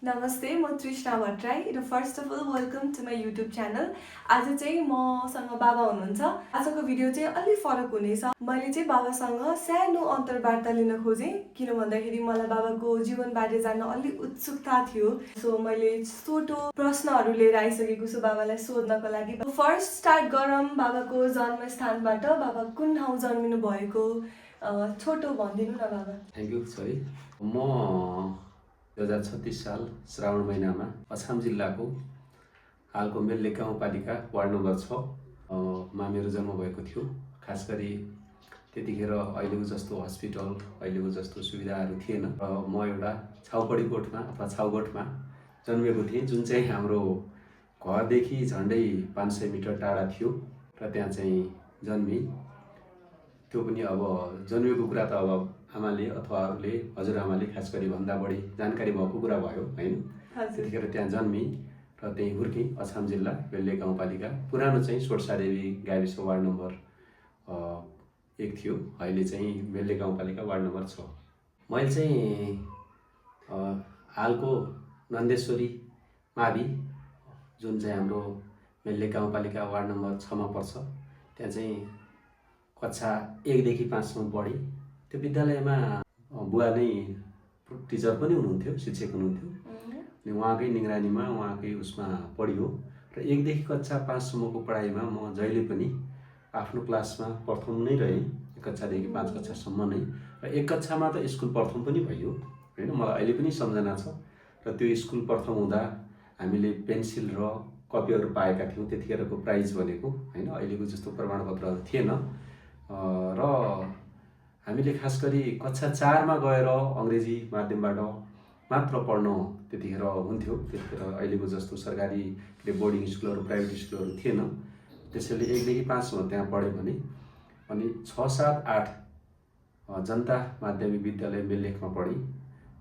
नमस्ते, म तृष्णा भट्टराई र first of all welcome to my YouTube channel. आज चाहिँ मसँग बाबा हुनुहुन्छ। आजको भिडियो चाहिँ अलिक फरक हुनेछ। मैले चाहिँ बाबासँग सानो अन्तर्वार्ता लिन खोजेँ, किन भन्दाखेरि मलाई बाबाको जीवनबारे जान्न अलिक उत्सुकता थियो। सो मैले छोटो प्रश्नहरू लिएर आइसकेको छु बाबालाई सोध्नको लागि। फर्स्ट स्टार्ट गरौँ बाबाको जन्मस्थानबाट। बाबा कुन ठाउँ जन्मिनु भएको छोटो भनिदिनु न बाबा। Thank you sorry. म 2036 साल श्रावण महिनामा अछाम जिल्लाको हालको मेल्ले गाउँपालिका वार्ड नम्बर 6 मा मेरो जन्म भएको थियो। खास गरी त्यतिखेर अहिलेको जस्तो हस्पिटल, अहिलेको जस्तो सुविधाहरू थिएन र म एउटा छाउपडी कोठमा अथवा छाउगोठमा जन्मेको थिएँ, जुन चाहिँ हाम्रो घरदेखि झन्डै 500 मिटर टाढा थियो र त्यहाँ चाहिँ जन्मेँ। त्यो पनि अब जन्मेको कुरा त अब आमाले अथवा अरूले, हजुरआमाले खास गरी भन्दा बढी जानकारी भएको कुरा भयो हैन। त्यतिखेर त्यहाँ जन्मेँ र त्यहीँ हुर्केँ। अछाम जिल्ला बेल्ले गाउँपालिका, पुरानो चाहिँ सोर्सादेवी गाविस वार्ड नम्बर 1 थियो, अहिले चाहिँ बेल्ले गाउँपालिका वार्ड नम्बर 6। मैले चाहिँ हालको नन्देश्वरी मावि, जुन चाहिँ हाम्रो बेल्ले गाउँपालिका वार्ड नम्बर 6 मा पर्छ, त्यहाँ चाहिँ कक्षा 1 देखि 5 सम्म पढेँ। त्यो विद्यालयमा बुवा नै टिचर पनि हुनुहुन्थ्यो, शिक्षक हुनुहुन्थ्यो अनि उहाँकै निगरानीमा, उहाँकै उसमा पढियो र 1 देखि कक्षा 5 सम्मको पढाइमा म जहिले पनि आफ्नो क्लासमा प्रथम नै रहेँ। 1 कक्षादेखि 5 कक्षासम्म नै, र 1 कक्षामा त स्कुल प्रथम पनि भयो हैन। मलाई अहिले पनि सम्झना छ। र त्यो स्कुल प्रथम हुँदा हामीले पेन्सिल र कपीहरू पाएका थियौँ। त्यतिखेरको प्राइज भनेको हैन, अहिलेको जस्तो प्रमाणपत्रहरू थिएन। र हामीले खास गरी कक्षा 4 मा गएर अङ्ग्रेजी माध्यमबाट मात्र पढ्न त्यतिखेर हुन्थ्यो। त्यतिखेर अहिलेको जस्तो सरकारी बोर्डिङ स्कुलहरू, प्राइभेट स्कुलहरू थिएन। त्यसैले 1 देखि 5 सम्म त्यहाँ पढेँ भने, अनि 6, 7, 8 जनता माध्यमिक विद्यालय बेल्लेखमा पढेँ,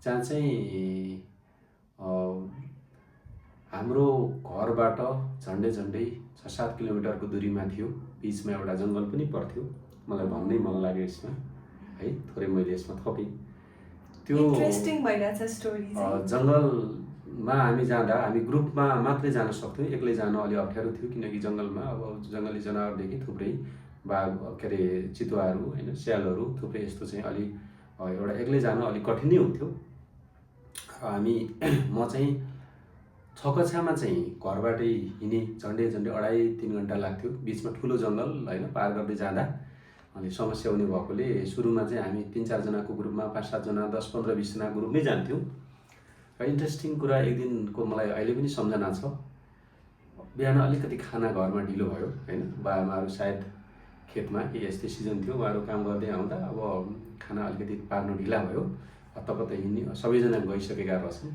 जहाँ चाहिँ हाम्रो घरबाट झन्डै 6-7 किलोमिटरको दूरीमा थियो। बिचमा एउटा जङ्गल पनि पर्थ्यो। मलाई भन्नै मन लाग्यो यसमा है, थोरै मैले यसमा थपेँ। त्यो इन्ट्रेस्टिङ भइरहेछ स्टोरी। जङ्गलमा हामी जाँदा हामी ग्रुपमा मात्रै जान सक्थ्यौँ, एक्लै जान अलि अप्ठ्यारो थियो, किनकि जङ्गलमा अब जङ्गली जनावरदेखि थुप्रै बाघ, के अरे चितुवाहरू होइन, स्यालहरू थुप्रै यस्तो चाहिँ अलि एउटा एक्लै जान अलिक कठिन नै हुन्थ्यो। हामी म चाहिँ 6 कक्षामा चाहिँ घरबाटै हिँडेँ, झन्डै 2.5-3 घन्टा लाग्थ्यो। बिचमा ठुलो जङ्गल होइन, पार गर्दै जाँदा अनि समस्या हुने भएकोले सुरुमा चाहिँ हामी 3-4 जनाको ग्रुपमा, 5-7 जना, 10-15-20 जनाको ग्रुपमै जान्थ्यौँ। र इन्ट्रेस्टिङ कुरा एक दिनको मलाई अहिले पनि सम्झना छ। बिहान अलिकति खाना घरमा ढिलो भयो हैन, बाबाआमाहरू सायद खेतमा के यस्तै सिजन थियो, उहाँहरू काम गर्दै आउँदा अब खाना अलिकति पार्नु ढिला भयो। हत्तपत्त हिँड्ने, सबैजना गइसकेका रहेछन्।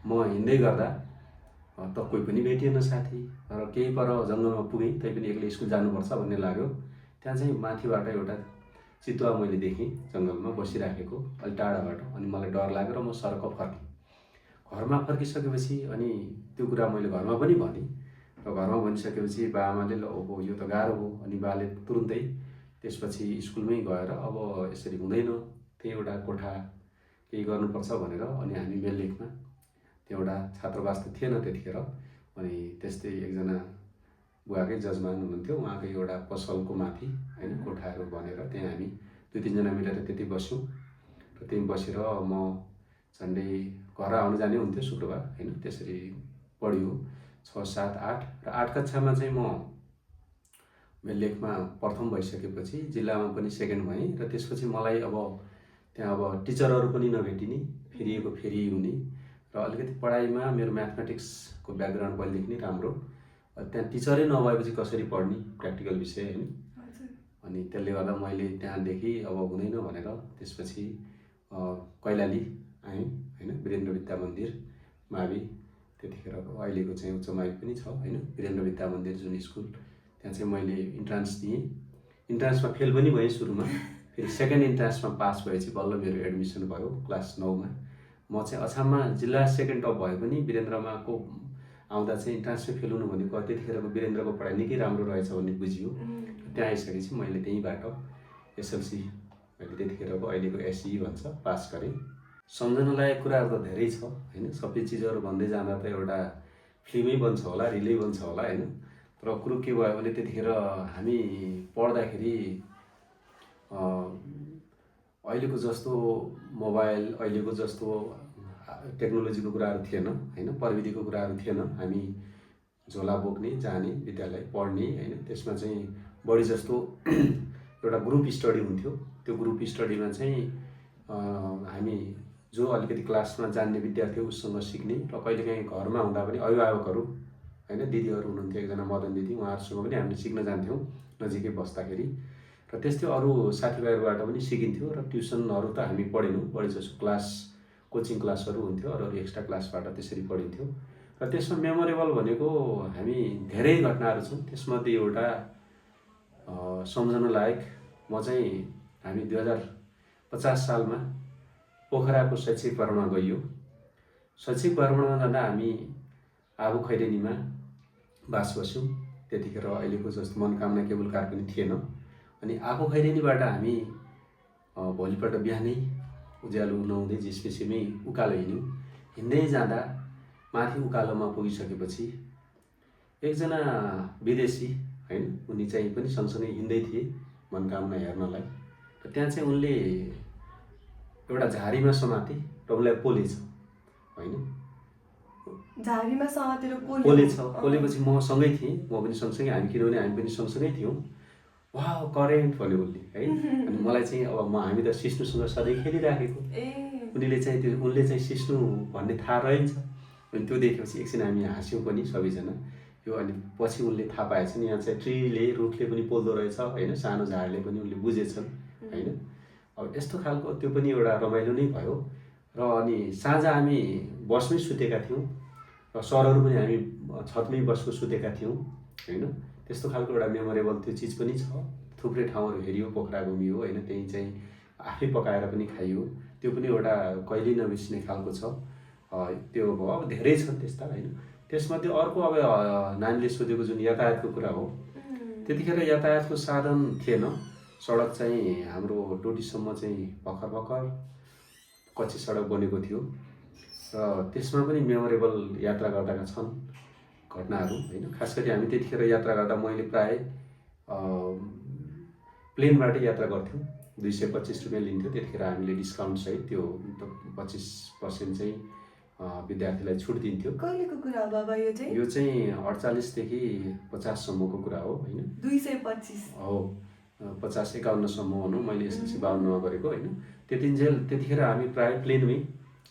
म हिँड्दै गर्दा त कोही पनि भेटिएन साथी, र केही पर जङ्गलमा पुगेँ, तैपनि एक्लै स्कुल जानुपर्छ भन्ने लाग्यो। त्यहाँ चाहिँ माथिबाट एउटा चितुवा मैले देखेँ जङ्गलमा बसिराखेको अलि टाढाबाट, अनि मलाई डर लाग्यो र म सर्क फर्केँ। घरमा फर्किसकेपछि अनि त्यो कुरा मैले घरमा पनि भनेँ, र घरमा भनिसकेपछि बाआमाले ल ओहो यो त गाह्रो हो। अनि बाले तुरुन्तै त्यसपछि स्कुलमै गएर अब यसरी हुँदैन, त्यही एउटा कोठा केही गर्नुपर्छ भनेर, अनि हामी बेल्लेखमा त्यो एउटा छात्रावास त थिएन त्यतिखेर, अनि त्यस्तै एकजना बुवाकै जजमान हुनुहुन्थ्यो, उहाँकै एउटा पसलको माथि होइन कोठाहरू भनेर त्यहाँ हामी 2-3 जना मिलेर त्यति बस्यौँ। र त्यहीँ बसेर म झन्डै घर आउनु जाने हुन्थ्यो शुक्रबार होइन। त्यसरी पढ्यो 6, 7, 8 र 8 कक्षामा चाहिँ म बेल्लेखमा प्रथम भइसकेपछि जिल्लामा पनि सेकेन्ड भएँ। र त्यसपछि मलाई अब त्यहाँ अब टिचरहरू पनि नभेटिने, फेरिएको फेरि हुने, र अलिकति पढाइमा मेरो म्याथमेटिक्सको ब्याकग्राउन्ड पहिलेदेखि नै राम्रो, त्यहाँ टिचरै नभएपछि कसरी पढ्ने, प्र्याक्टिकल विषय होइन। अनि त्यसले गर्दा मैले त्यहाँदेखि अब हुँदैन भनेर त्यसपछि कैलाली आएँ होइन, वीरेन्द्र विद्या मन्दिर मावि, त्यतिखेर अहिलेको चाहिँ उच्च मावि पनि छ होइन, वीरेन्द्र विद्या मन्दिर जुन स्कुल, त्यहाँ चाहिँ मैले इन्ट्रान्स दिएँ। इन्ट्रान्समा फेल पनि भएँ सुरुमा, फेरि सेकेन्ड इन्ट्रान्समा पास भएपछि बल्ल मेरो एडमिसन भयो क्लास 9 मा। म चाहिँ अछाममा जिल्ला सेकेन्ड टप भए पनि वीरेन्द्रमा आउँदा चाहिँ इन्ट्रान्समै फेल हुनु भनेको त्यतिखेरको वीरेन्द्रको पढाइ निकै राम्रो रहेछ भन्ने बुझियो। त्यहाँ आइसकेपछि मैले त्यहीँबाट एसएलसी, मैले त्यतिखेरको अहिलेको एसई भन्छ, पास गरेँ। सम्झनालायक कुराहरू त धेरै छ होइन, सबै चिजहरू भन्दै जाँदा त एउटा फिल्मै बन्छ होला, रिलै बन्छ होला होइन। तर कुरो के भयो भने त्यतिखेर हामी पढ्दाखेरि अहिलेको जस्तो मोबाइल, अहिलेको जस्तो टेक्नोलोजीको कुराहरू थिएन होइन, प्रविधिको कुराहरू थिएन। हामी झोला बोक्ने, जाने विद्यालय पढ्ने होइन, त्यसमा चाहिँ बढी जस्तो एउटा ग्रुप स्टडी हुन्थ्यो। त्यो ग्रुप स्टडीमा चाहिँ हामी जो अलिकति क्लासमा जान्ने विद्यार्थी उसँग सिक्ने र कहिलेकाहीँ घरमा हुँदा पनि अभिभावकहरू होइन, दिदीहरू हुनुहुन्थ्यो, एकजना मदन दिदी, उहाँहरूसँग पनि हामीले सिक्न जान्थ्यौँ नजिकै बस्दाखेरि। र त्यस्तै अरू साथीभाइहरूबाट पनि सिकिन्थ्यो। र ट्युसनहरू त हामी पढेनौँ, बढी जसो क्लास कोचिङ क्लासहरू हुन्थ्यो, अरू एक्स्ट्रा क्लासबाट त्यसरी पढिन्थ्यो। र त्यसमा मेमोरेबल भनेको हामी धेरै घटनाहरू छन्, त्यसमध्ये एउटा सम्झन लायक म चाहिँ हामी 2050 सालमा पोखराको शैक्षिक भ्रमणमा गइयो। शैक्षिक भ्रमणमा जाँदा हामी आबु खैरेनीमा बास बस्यौँ। त्यतिखेर अहिलेको जस्तो मनोकामना केबुल कार पनि थिएन। अनि आबु खैरेनीबाट हामी भोलिपल्ट बिहानै उज्यालो नहुँदै झिसमिसिमै उकालो हिँड्यौँ। हिँड्दै जाँदा माथि उकालोमा पुगिसकेपछि एकजना विदेशी होइन, उनी चाहिँ पनि सँगसँगै हिँड्दै थिए मनोकामना हेर्नलाई। र त्यहाँ चाहिँ उनले एउटा झारीमा समाते र उनलाई पोलेछ होइन, झारीमा समातेर पोलेछ। पोलेपछि म सँगै थिएँ, म पनि सँगसँगै, हामी किनभने हामी पनि सँगसँगै थियौँ। वाह करेन्ट भन्यो उसले है। अनि मलाई चाहिँ अब हामी त सिस्नुसँग सधैँ खेलिराखेको, उनले चाहिँ सिस्नु भन्ने थाहा रहन्छ। अनि त्यो देखेपछि एकछिन हामी हाँस्यौँ पनि सबैजना यो। अनि पछि उनले थाहा पाएछन् यहाँ चाहिँ ट्रीले, रुखले पनि पोल्दो रहेछ होइन, सानो झारले पनि उनले बुझेछन् होइन। अब यस्तो खालको त्यो पनि एउटा रमाइलो नै भयो। र अनि साँझ हामी बसमै सुतेका थियौँ र सरहरू पनि हामी छतमै बसको सुतेका थियौँ होइन। त्यस्तो खालको एउटा मेमोरेबल त्यो चिज पनि छ। थुप्रै ठाउँहरू हेरियो, पोखरा घुमियो होइन, त्यहीँ चाहिँ आफै पकाएर पनि खाइयो। त्यो पनि एउटा कहिल्यै नबिर्सिने खालको छ। त्यो भयो। अब धेरै छन् त्यस्ता होइन। त्यसमध्ये अर्को अब नानीले सोधेको जुन यातायातको कुरा हो, त्यतिखेर यातायातको साधन थिएन। सडक चाहिँ हाम्रो टोटीसम्म चाहिँ भर्खर कच्ची सडक बनेको थियो। र त्यसमा पनि मेमोरेबल यात्रा गर्दाका छन् घटनाहरू होइन। खास गरी हामी त्यतिखेर यात्रा गर्दा मैले प्रायः प्लेनबाटै यात्रा गर्थ्यौँ। 225 रुपियाँ लिन्थ्यो त्यतिखेर। हामीले डिस्काउन्टसहित त्यो 25% चाहिँ विद्यार्थीलाई छुट दिन्थ्यो। कहिलेको कुरा हो बाबा यो चाहिँ? यो चाहिँ 48 देखि 50 सम्मको कुरा हो होइन। 225 हो, 50-51 सम्म भनौँ, मैले एसएलसी 52मा गरेको होइन। त्यतिखेर हामी प्रायः प्लेनमै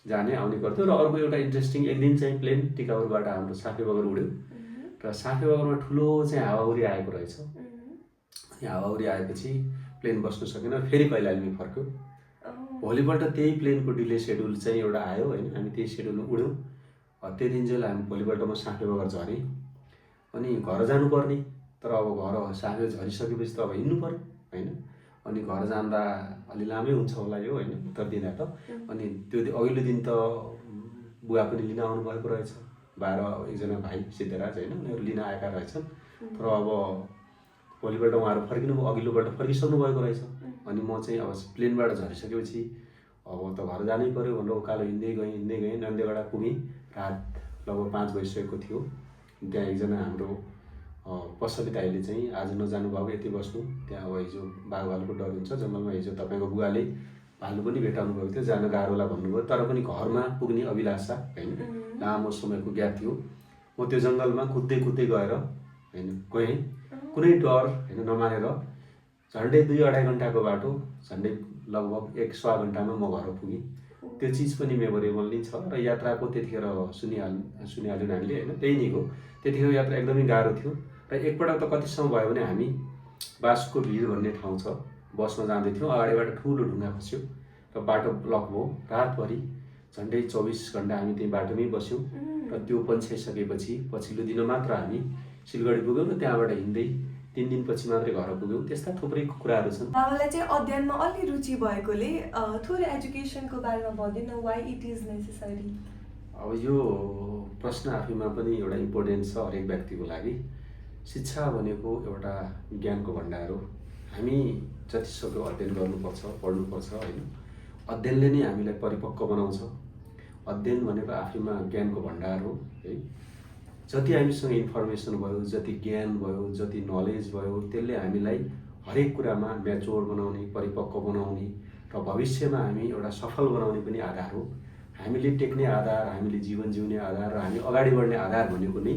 जाने आउने गर्थ्यौँ। र अर्को एउटा इन्ट्रेस्टिङ, एक दिन चाहिँ प्लेन टिकापुरबाट हाम्रो साफे बगर उड्यो र साफे बगरमा ठुलो चाहिँ हावाहुरी आएको रहेछ। अनि हावाहुरी आएपछि प्लेन बस्नु सकेन, फेरि कैलालीमै फर्क्यो। भोलिपल्ट त्यही प्लेनको डिले सेड्युल चाहिँ एउटा आयो होइन, हामी त्यही सेड्युलमा उड्यौँ। त्यो दिन चाहिँ हामी भोलिपल्टमा साफे बगर झरेँ। अनि घर जानुपर्ने, तर अब घर साफे झरिसकेपछि त अब हिँड्नु पऱ्यो होइन। अनि घर जाँदा अलि लामै हुन्छ होला यो होइन, उत्तर दिँदा त। अनि त्यो अघिल्लो दिन त बुवा पनि लिन आउनु भएको रहेछ, 12 एकजना भाइ सिद्धराज होइन, उनीहरू लिन आएका रहेछन्। तर अब भोलिपल्ट उहाँहरू फर्किनु, अघिल्लोपल्ट फर्किसक्नु भएको रहेछ। अनि म चाहिँ अब प्लेनबाट झरिसकेपछि अब त घर जानै पऱ्यो भनेर उकालो हिँड्दै गएँ नन्देगडा पुगेँ। रात लगभग 5 बजिसकेको थियो। त्यहाँ एकजना हाम्रो पसले दाइले चाहिँ आज नजानु भएको, यति बस्नु, त्यहाँ अब हिजो बाघ भालुको डर हुन्छ जङ्गलमा, हिजो तपाईँको बुवाले भालु पनि भेटाउनु भएको थियो, जान गाह्रो होला भन्नुभयो। तर पनि घरमा पुग्ने अभिलाषा होइन, लामो समयको ग्याप थियो। म त्यो जङ्गलमा कुद्दै गएर होइन गएँ, कुनै डर होइन नमानेर। झन्डै 2-2.5 घन्टाको बाटो, झन्डै लगभग 1-1.25 घन्टामा म घर पुगेँ। त्यो चिज पनि मेमोरेबल नै छ। र यात्राको त्यतिखेर सुनिहाल्यो नानीले होइन, त्यही नै हो। त्यतिखेर यात्रा एकदमै गाह्रो थियो। र एकपटक त कतिसम्म भयो भने हामी बासको भिर भन्ने ठाउँ छ, बसमा जाँदै थियौँ, अगाडिबाट ठुलो ढुङ्गा खस्यो र बाटो ब्लक भयो। रातभरि झन्डै 24 घन्टा हामी त्यही बाटोमै बस्यौँ। र त्यो पन्छाइसकेपछि पछिल्लो दिन मात्र हामी सिलगढी पुग्यौँ र त्यहाँबाट हिँड्दै 3 दिनपछि मात्रै घर पुग्यौँ। त्यस्ता थुप्रै कुराहरू छन्। बाबालाई चाहिँ अध्ययनमा अलि रुचि भएकोले थोरै एजुकेसनको बारेमा भनिदिनु, वाइ इट इज नेसेसरी? अब यो प्रश्न आफैमा पनि एउटा इम्पोर्टेन्ट छ हरेक व्यक्तिको लागि। शिक्षा भनेको एउटा ज्ञानको भण्डार हो। हामी जतिसक्दो अध्ययन गर्नुपर्छ, पढ्नुपर्छ होइन। अध्ययनले नै हामीलाई परिपक्व बनाउँछ। अध्ययन भनेको आफैमा ज्ञानको भण्डार हो है। जति हामीसँग इन्फर्मेसन भयो, जति ज्ञान भयो, जति नलेज भयो, त्यसले हामीलाई हरेक कुरामा म्याच्योर बनाउने, परिपक्व बनाउने र भविष्यमा हामी एउटा सफल बनाउने पनि आधार हो। हामीले टेक्ने आधार, हामीले जीवन जिउने आधार र हामी अगाडि बढ्ने आधार भनेको नै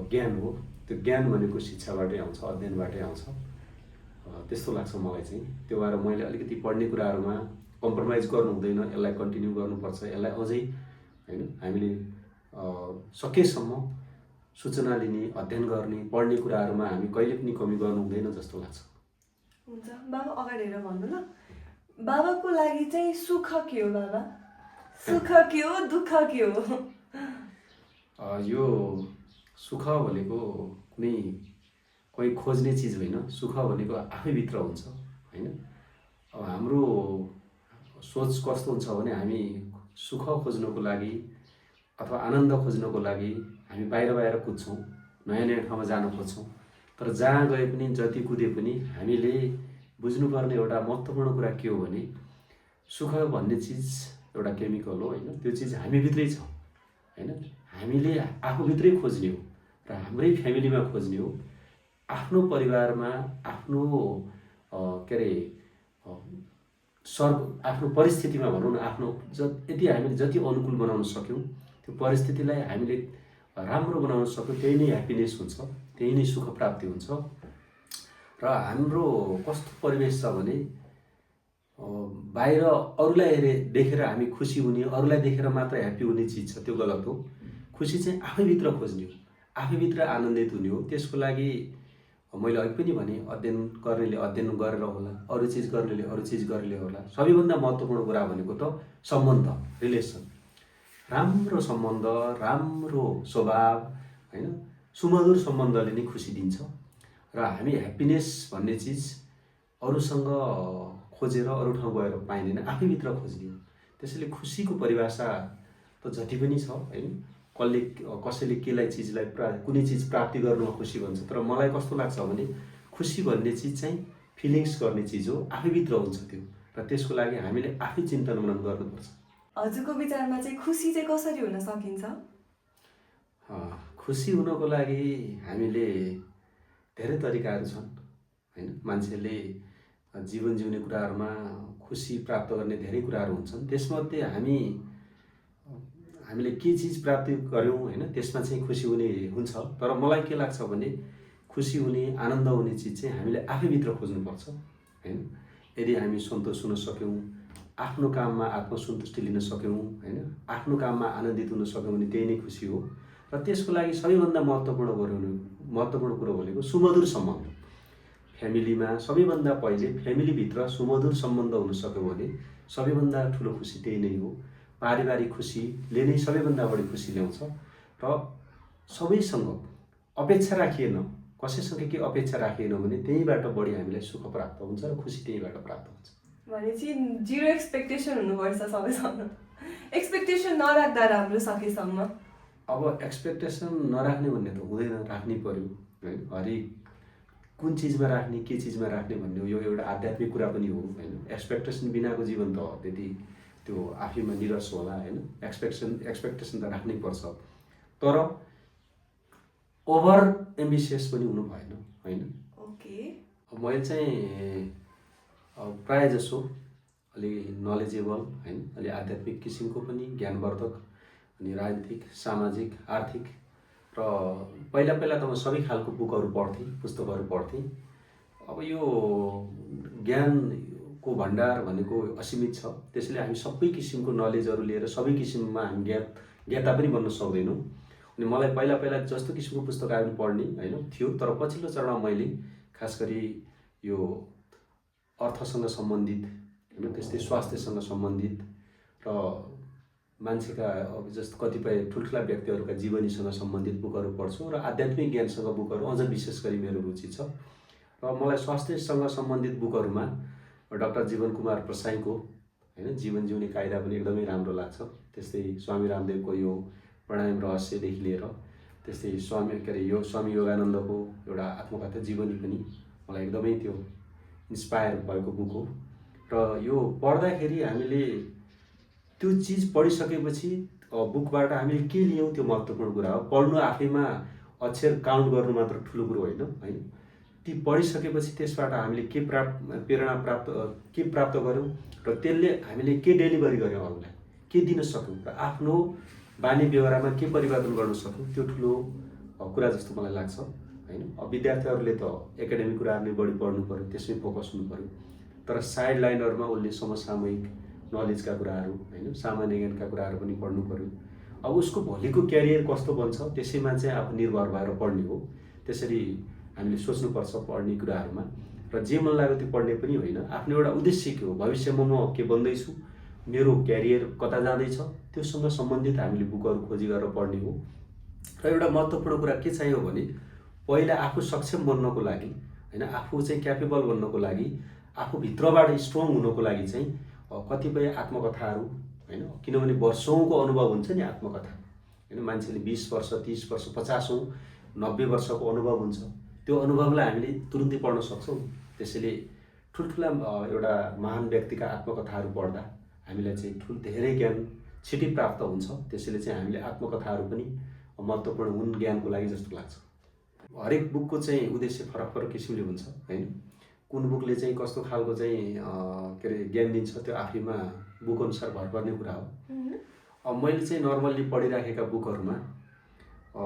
ज्ञान हो। त्यो ज्ञान भनेको शिक्षाबाटै आउँछ, अध्ययनबाटै आउँछ। त्यस्तो लाग्छ मलाई चाहिँ। त्यो भएर मैले अलिकति पढ्ने कुराहरूमा कम्प्रोमाइज गर्नु हुँदैन, यसलाई कन्टिन्यू गर्नुपर्छ, यसलाई अझै होइन हामीले सकेसम्म सूचना लिने, अध्ययन गर्ने, पढ्ने कुराहरूमा हामी कहिले पनि कमी गर्नु हुँदैन जस्तो लाग्छ। हुन्छ बाबा अगाडि हेरेर भन्नु ल। बाबाको लागि चाहिँ सुख के हो बाबा? सुख के हो, दुःख के हो? यो सुख भनेको कुनै कोही खोज्ने चिज होइन। सुख भनेको आफैभित्र हुन्छ होइन। अब हाम्रो सोच कस्तो हुन्छ भने हामी सुख खोज्नको लागि अथवा आनन्द खोज्नको लागि हामी बाहिर बाहिर कुद्छौँ, नयाँ नयाँ ठाउँमा जान खोज्छौँ। तर जहाँ गए पनि, जति कुदे पनि हामीले बुझ्नुपर्ने एउटा महत्त्वपूर्ण कुरा के हो भने सुख भन्ने चिज एउटा केमिकल हो होइन। त्यो चिज हामीभित्रै छ होइन। हामीले आफूभित्रै खोज्ने हो र हाम्रै फ्यामिलीमा खोज्ने हो, आफ्नो परिवारमा, आफ्नो के अरे आफ्नो परिस्थितिमा भनौँ न, आफ्नो यदि हामीले जति अनुकूल बनाउन सक्यौँ, त्यो परिस्थितिलाई हामीले राम्रो बनाउन सक्यौँ, त्यही नै ह्याप्पिनेस हुन्छ, त्यही नै सुख प्राप्ति हुन्छ। र हाम्रो कस्तो परिवेश छ भने बाहिर अरूलाई देखेर हामी खुसी हुने, अरूलाई देखेर मात्र ह्याप्पी हुने चिज छ, त्यो गलत हो। खुसी चाहिँ आफैभित्र खोज्ने हो, आफैभित्र आनन्दित हुने हो। त्यसको लागि मैले अघि पनि भने अध्ययन गर्नेले अध्ययन गरेर होला, अरू चिज गर्नेले अरू चिज गरेर होला। सबैभन्दा महत्त्वपूर्ण कुरा भनेको त सम्बन्ध, रिलेसन। राम्रो सम्बन्ध, राम्रो स्वभाव होइन, सुमधुर सम्बन्धले नै खुसी दिन्छ। र हामी ह्याप्पिनेस भन्ने चिज अरूसँग खोजेर अरू ठाउँ गएर पाइँदैन, आफैभित्र खोज्ने हो। त्यसैले खुसीको परिभाषा त जति पनि छ होइन। कसैले केलाई चिजलाई कुनै चिज प्राप्ति गर्नुमा खुसी भन्छ, तर मलाई कस्तो लाग्छ भने खुसी भन्ने चिज चाहिँ फिलिङ्स गर्ने चिज हो, आफैभित्र हुन्छ त्यो। र त्यसको लागि हामीले आफै चिन्तन मनन गर्नुपर्छ। हजुरको विचारमा चाहिँ खुसी चाहिँ कसरी हुन सकिन्छ? खुसी हुनको लागि हामीले धेरै तरिकाहरू छन् होइन। मान्छेले जीवन जिउने कुराहरूमा खुसी प्राप्त गर्ने धेरै कुराहरू हुन्छन्। त्यसमध्ये हामीले के चिज प्राप्ति गऱ्यौँ होइन, त्यसमा चाहिँ खुसी हुने हुन्छ। तर मलाई के लाग्छ भने खुसी हुने, आनन्द हुने चिज चाहिँ हामीले आफैभित्र खोज्नुपर्छ होइन। यदि हामी सन्तोष हुन सक्यौँ, आफ्नो काममा आत्मसन्तुष्टि लिन सक्यौँ होइन, आफ्नो काममा आनन्दित हुन सक्यौँ भने त्यही नै खुसी हो। र त्यसको लागि सबैभन्दा महत्त्वपूर्ण कुरो भनेको सुमधुर सम्बन्ध। फ्यामिलीमा सबैभन्दा पहिले फ्यामिलीभित्र सुमधुर सम्बन्ध हुन सक्यो भने सबैभन्दा ठुलो खुसी त्यही नै हो। पारिवारिक खुसीले नै सबैभन्दा बढी खुसी ल्याउँछ। र सबैसँग अपेक्षा राखिएन, कसैसँग के अपेक्षा राखिएन भने त्यहीबाट बढी हामीलाई सुख प्राप्त हुन्छ र खुसी त्यहीबाट प्राप्त हुन्छ। भनेपछि जिरो एक्सपेक्टेसन हुनुपर्छ सबैसँग, एक्सपेक्टेसन नराख्दा राम्रो सकेसम्म। अब एक्सपेक्टेसन नराख्ने भन्ने त हुँदैन, राख्नै पर्यो होइन। हरेक कुन चिजमा राख्ने, के चिजमा राख्ने भन्ने हो, यो एउटा आध्यात्मिक कुरा पनि हो होइन। एक्सपेक्टेसन बिनाको जीवन त त्यति त्यो आफैमा निरस होला होइन। एक्सपेक्टेसन त राख्नै पर्छ, तर ओभर एम्बिसियस पनि हुनु भएन होइन। ओके। मैले चाहिँ प्रायः जसो अलि नलेजेबल होइन, अलि आध्यात्मिक किसिमको पनि, ज्ञानवर्धक अनि राजनीतिक, सामाजिक, आर्थिक र पहिला त म सबै खालको बुकहरू पढ्थेँ, पुस्तकहरू पढ्थेँ। अब यो ज्ञानको भण्डार भनेको असीमित छ। त्यसैले हामी सबै किसिमको नलेजहरू लिएर सबै किसिममा हामी ज्ञाता पनि बन्न सक्दैनौँ। अनि मलाई पहिला जस्तो किसिमको पुस्तकहरू पढ्ने होइन थियो, तर पछिल्लो चरणमा मैले खास गरी यो अर्थसँग सम्बन्धित होइन, त्यस्तै स्वास्थ्यसँग सम्बन्धित र मान्छेका अब जस्तो कतिपय ठुल्ठुला व्यक्तिहरूका जीवनीसँग सम्बन्धित बुकहरू पढ्छु र आध्यात्मिक ज्ञानसँग बुकहरू अझ विशेष गरी मेरो रुचि छ। र मलाई स्वास्थ्यसँग सम्बन्धित बुकहरूमा डाक्टर जीवन कुमार प्रसाईको होइन जीवन जिउने कायदा पनि एकदमै राम्रो लाग्छ। त्यस्तै स्वामी रामदेवको यो प्राणायाम रहस्यदेखि लिएर त्यस्तै स्वामी योगानन्दको एउटा आत्मकथा जीवनी पनि मलाई एकदमै त्यो इन्स्पायर भएको बुक हो। र र यो पढ्दाखेरि हामीले त्यो चिज पढिसकेपछि बुकबाट हामीले के लियौँ त्यो महत्त्वपूर्ण कुरा हो। पढ्नु आफैमा अक्षर काउन्ट गर्नु मात्र ठुलो कुरो होइन है। ती पढिसकेपछि त्यसबाट हामीले के प्रेरणा प्राप्त गऱ्यौँ र त्यसले हामीले के डेलिभरी गऱ्यौँ, अरूलाई के दिन सक्यौँ र आफ्नो बानी व्यवहारमा के परिवर्तन गर्न सक्यौँ, त्यो ठुलो कुरा जस्तो मलाई लाग्छ होइन। अब विद्यार्थीहरूले त एकाडेमिक कुराहरू नै बढी पढ्नु पऱ्यो, त्यसमै फोकस हुनु पऱ्यो, तर साइड लाइनहरूमा उसले समसामयिक नलेजका कुराहरू होइन, सामान्य ज्ञानका कुराहरू पनि पढ्नु पऱ्यो। अब उसको भोलिको क्यारियर कस्तो बन्छ त्यसैमा चाहिँ आफू निर्भर भएर पढ्ने हो। त्यसरी हामीले सोच्नुपर्छ पढ्ने कुराहरूमा, र जे मन लाग्यो त्यो पढ्ने पनि होइन। आफ्नो एउटा उद्देश्य के हो, भविष्यमा म के बन्दैछु, मेरो क्यारियर कता जाँदैछ, त्योसँग सम्बन्धित हामीले बुकहरू खोजी गरेर पढ्ने हो। र एउटा महत्त्वपूर्ण कुरा के चाहियो भने पहिला आफू सक्षम बन्नको लागि होइन, आफू चाहिँ क्यापेबल बन्नको लागि, आफू भित्रबाट स्ट्रङ हुनको लागि चाहिँ कतिपय आत्मकथाहरू होइन, किनभने वर्षौँको अनुभव हुन्छ नि आत्मकथा होइन। मान्छेले 20 वर्ष 30 वर्ष 50 90 वर्षको अनुभव हुन्छ, त्यो अनुभवलाई हामीले तुरुन्तै पढ्न सक्छौँ। त्यसैले ठुल्ठुला एउटा महान व्यक्तिका आत्मकथाहरू पढ्दा हामीलाई चाहिँ धेरै ज्ञान छिटै प्राप्त हुन्छ। त्यसैले चाहिँ हामीले आत्मकथाहरू पनि महत्त्वपूर्ण हुन् ज्ञानको लागि जस्तो लाग्छ। हरेक बुकको चाहिँ उद्देश्य फरक फरक किसिमले हुन्छ होइन। कुन बुकले चाहिँ कस्तो खालको चाहिँ के अरे ज्ञान दिन्छ त्यो आफैमा बुक अनुसार भर पर्ने कुरा हो। अब मैले चाहिँ नर्मल्ली पढिराखेका बुकहरूमा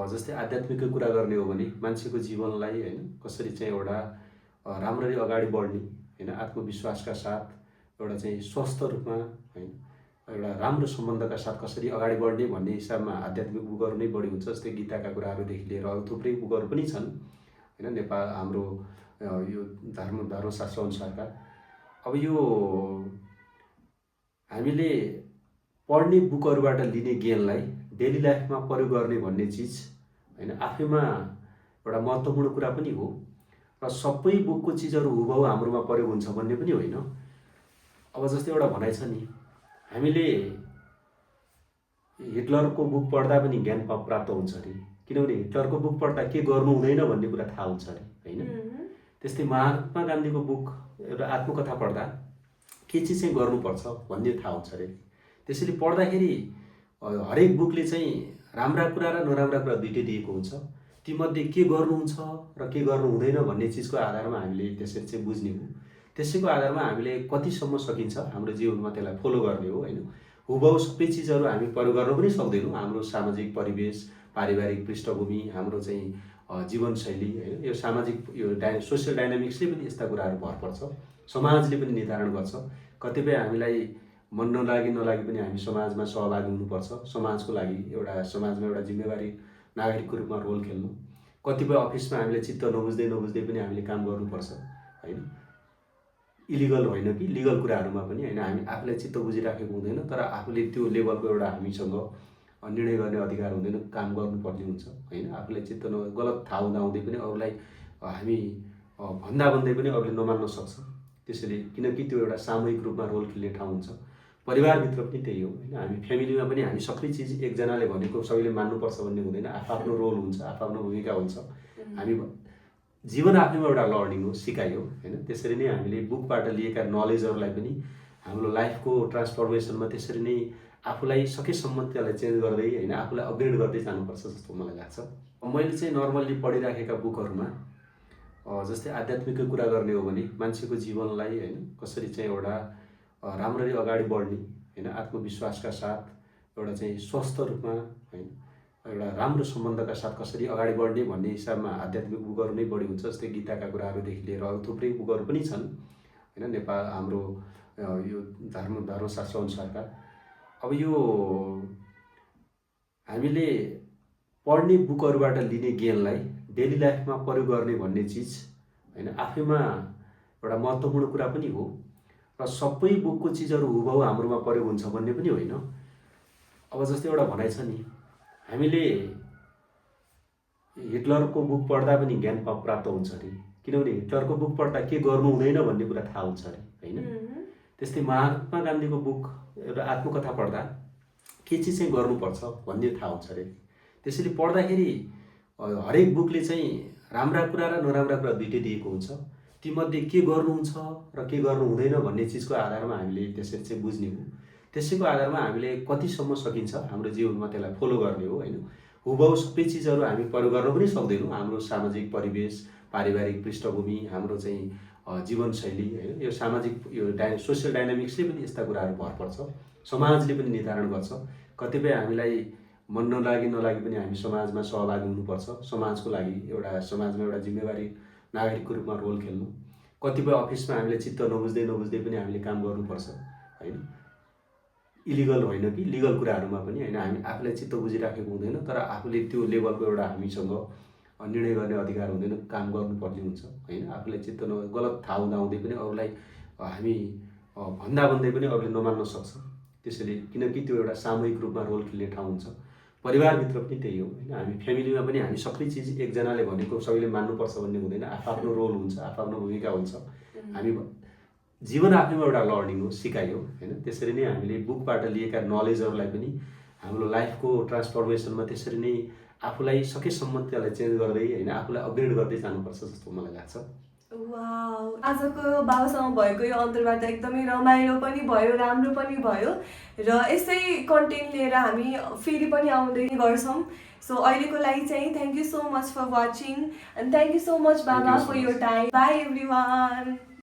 जस्तै आध्यात्मिकको कुरा गर्ने हो भने मान्छेको जीवनलाई होइन कसरी चाहिँ एउटा राम्ररी अगाडि बढ्ने होइन, आत्मविश्वासका साथ एउटा चाहिँ स्वस्थ रूपमा होइन, एउटा राम्रो सम्बन्धका साथ कसरी अगाडि बढ्ने भन्ने हिसाबमा आध्यात्मिक बुकहरू नै बढी हुन्छ। जस्तै गीताका कुराहरूदेखि लिएर अरू थुप्रै बुकहरू पनि छन् होइन, नेपाल हाम्रो यो धर्मशास्त्र अनुसारका। अब यो हामीले पढ्ने बुकहरूबाट लिने ज्ञानलाई डेली लाइफमा प्रयोग गर्ने भन्ने चिज होइन आफैमा एउटा महत्त्वपूर्ण कुरा पनि हो। र सबै बुकको चिजहरू हुबहु हाम्रोमा प्रयोग हुन्छ भन्ने पनि होइन। अब जस्तै एउटा भनाइ छ नि, हामीले हिटलरको बुक पढ्दा पनि ज्ञान प्राप्त हुन्छ अरे, किनभने हिटलरको बुक पढ्दा के गर्नु हुँदैन भन्ने कुरा थाहा हुन्छ अरे होइन। त्यस्तै महात्मा गान्धीको बुक एउटा आत्मकथा पढ्दा के चिज चाहिँ गर्नुपर्छ भन्ने थाहा हुन्छ अरे। त्यसैले पढ्दाखेरि हरेक बुकले चाहिँ राम्रा कुरा र नराम्रा कुरा दुइटै दिएको हुन्छ। तीमध्ये के गर्नुहुन्छ र के गर्नु हुँदैन भन्ने चिजको आधारमा हामीले त्यसरी चाहिँ बुझ्ने हो। त्यसैको आधारमा हामीले कतिसम्म सकिन्छ हाम्रो जीवनमा त्यसलाई फलो गर्ने हो होइन। हुबहु सबै चिजहरू हामी प्रयोग गर्न पनि सक्दैनौँ। हाम्रो सामाजिक परिवेश, पारिवारिक पृष्ठभूमि, हाम्रो चाहिँ जीवनशैली होइन, यो सामाजिक यो सोसियल डाइनामिक्सले पनि यस्ता कुराहरू भर पर्छ। समाजले पनि निर्धारण गर्छ। कतिपय हामीलाई मन नलागे पनि हामी समाजमा सहभागी हुनुपर्छ। समाजको लागि समाजमा एउटा जिम्मेवारी नागरिकको रूपमा रोल खेल्नु। कतिपय अफिसमा हामीले चित्त नबुझ्दै पनि हामीले काम गर्नुपर्छ होइन। इलिगल होइन कि लिगल कुराहरूमा पनि होइन, हामी आफूलाई चित्त बुझिराखेको हुँदैन, तर आफूले त्यो लेभलको एउटा हामीसँग निर्णय गर्ने अधिकार हुँदैन, काम गर्नुपर्ने हुन्छ होइन। आफूलाई चित्त गलत थाहा हुँदाहुँदै पनि अरूलाई हामी भन्दै पनि अरूले नमान्न सक्छ। त्यसैले किनकि त्यो एउटा सामूहिक रूपमा रोल खेल्ने ठाउँ हुन्छ। परिवारभित्र पनि त्यही हो होइन। हामी फ्यामिलीमा पनि हामी सबै चिज एकजनाले भनेको सबैले मान्नुपर्छ भन्ने हुँदैन। आफ्नो रोल हुन्छ, आफ्नो भूमिका हुन्छ। हामी जीवन आफैमा एउटा लर्निङ हो, सिकाइ हो होइन। त्यसरी नै हामीले बुकबाट लिएका नलेजहरूलाई पनि हाम्रो लाइफको ट्रान्सफर्मेसनमा त्यसरी नै आफूलाई सकेसम्म त्यसलाई चेन्ज गर्दै होइन, आफूलाई अपग्रेड गर्दै जानुपर्छ जस्तो मलाई लाग्छ। मैले चाहिँ नर्मल्ली पढिराखेका बुकहरूमा जस्तै आध्यात्मिकको कुरा गर्ने हो भने मान्छेको जीवनलाई होइन कसरी चाहिँ एउटा राम्ररी अगाडि बढ्ने होइन, आत्मविश्वासका साथ एउटा चाहिँ स्वस्थ रूपमा होइन, एउटा राम्रो सम्बन्धका साथ कसरी अगाडि बढ्ने भन्ने हिसाबमा आध्यात्मिक बुकहरू नै बढी हुन्छ। जस्तै गीताका कुराहरूदेखि लिएर अरू थुप्रै बुकहरू पनि छन् होइन, नेपाल हाम्रो यो धर्मशास्त्र अनुसारका। अब यो हामीले पढ्ने बुकहरूबाट लिने ज्ञानलाई डेली लाइफमा प्रयोग गर्ने भन्ने चिज होइन आफैमा एउटा महत्त्वपूर्ण कुरा पनि हो। र सबै बुकको चिजहरू हुबहु हाम्रोमा प्रयोग हुन्छ भन्ने पनि होइन। अब जस्तै एउटा भनाइ छ नि, हामीले हिटलरको बुक पढ्दा पनि ज्ञान प्राप्त हुन्छ अरे, किनभने हिटलरको बुक पढ्दा के गर्नु हुँदैन भन्ने कुरा थाहा हुन्छ अरे होइन। त्यस्तै महात्मा गान्धीको बुक एउटा आत्मकथा पढ्दा के चिज चाहिँ गर्नुपर्छ भन्ने थाहा हुन्छ अरे। त्यसैले पढ्दाखेरि हरेक बुकले चाहिँ राम्रा कुरा र नराम्रा कुरा दुइटै दिएको हुन्छ। तीमध्ये के गर्नुहुन्छ र के गर्नु हुँदैन भन्ने चिजको आधारमा हामीले त्यसरी चाहिँ बुझ्ने हो। त्यसैको आधारमा हामीले कतिसम्म सकिन्छ हाम्रो जीवनमा त्यसलाई फलो गर्ने हो होइन। हुबहु सबै चिजहरू हामी प्रयोग गर्न पनि सक्दैनौँ। हाम्रो सामाजिक परिवेश, पारिवारिक पृष्ठभूमि, हाम्रो चाहिँ जीवनशैली होइन, यो सामाजिक यो सोसियल डाइनामिक्सले पनि यस्ता कुराहरू भर पर्छ। समाजले पनि निर्धारण गर्छ। कतिपय हामीलाई मन नलागे पनि हामी समाजमा सहभागी हुनुपर्छ। समाजको लागि समाजमा एउटा जिम्मेवारी नागरिकको रूपमा रोल खेल्नु। कतिपय अफिसमा हामीले चित्त नबुझ्दै पनि हामीले काम गर्नुपर्छ होइन। इलिगल होइन कि लिगल कुराहरूमा पनि होइन, हामी आफूलाई चित्त बुझिराखेको हुँदैन, तर आफूले त्यो लेभलको एउटा हामीसँग निर्णय गर्ने अधिकार हुँदैन, काम गर्नुपर्ने हुन्छ होइन। आफूलाई चित्त गलत थाहा हुँदाहुँदै पनि अरूलाई हामी भन्दै पनि अरूले नमान्न सक्छ। त्यसैले किनकि त्यो एउटा सामूहिक रूपमा रोल खेल्ने ठाउँ हुन्छ। परिवारभित्र पनि त्यही हो होइन। हामी फ्यामिलीमा पनि हामी सबै चिज एकजनाले भनेको सबैले मान्नुपर्छ भन्ने हुँदैन। आफ्नो रोल हुन्छ, आफ्नो भूमिका हुन्छ। हामी जीवन आफैमा एउटा लर्निङ हो, सिकाइ हो होइन। त्यसरी नै हामीले बुकबाट लिएका नलेजहरूलाई पनि हाम्रो लाइफको ट्रान्सफर्मेसनमा त्यसरी नै आफूलाई सकेसम्म त्यसलाई चेन्ज गर्दै होइन, आफूलाई अपग्रेड गर्दै जानुपर्छ जस्तो मलाई लाग्छ। वाउ, आजको बाबासँग भएको यो अन्तर्वार्ता एकदमै रमाइलो पनि भयो, राम्रो पनि भयो र यसै कन्टेन्ट लिएर हामी फेरि पनि आउँदै गर्छौँ। सो अहिलेको लागि चाहिँ thank you so much for watching and thank you so much बाबा for your time. Bye everyone.